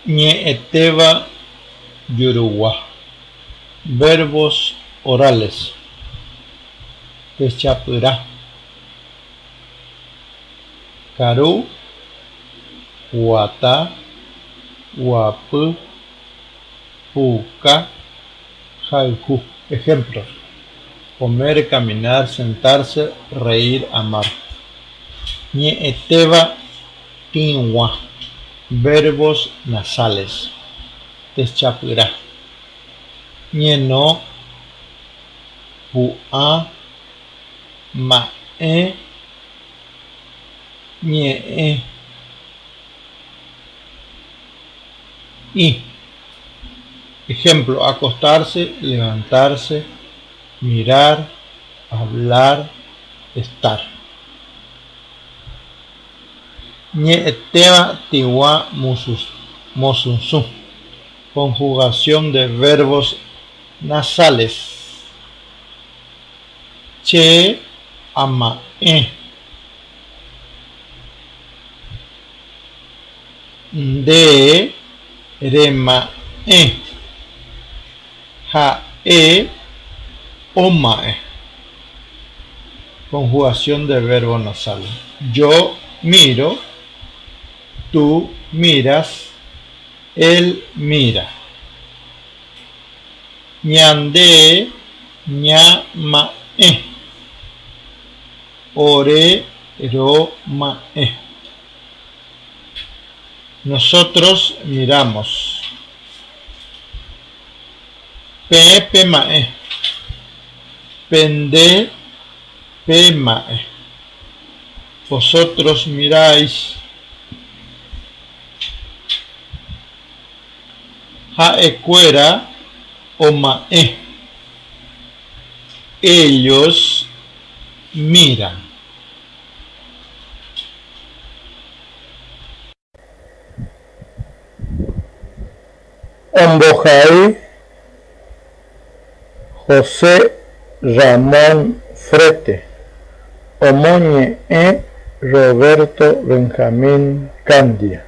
Ñe'ẽtéva jurugua. Verbos orales. Techapyrã. Karu, guata, guapy, puka, hayhu. Ejemplos. Comer, caminar, sentarse, reír, amar. Ñe'ẽtéva tĩgua. Verbos nasales. Techapyrã. Ñeno, pu'ã, ma'ẽ, ñe'ẽ, ĩ. Ejemplo, acostarse, levantarse, mirar, hablar, estar. Ñe'ẽtéva tĩgua mosusũ. Conjugación de verbos nasales. Che ama'ẽ. Nde rema'ẽ. Ha'e oma'ẽ. Conjugación de verbo nasal. Yo miro, tú miras, él mira. Ñande ñama'ẽ. Ore roma'ẽ. Nosotros miramos. Peẽ pema'ẽ. Pende pema'ẽ. Vosotros miráis. Ha'ekuéra oma'ẽ. Ellos miran. Ombohai José Ramón Frete. Omoñe'ẽ Roberto Benjamín Candia.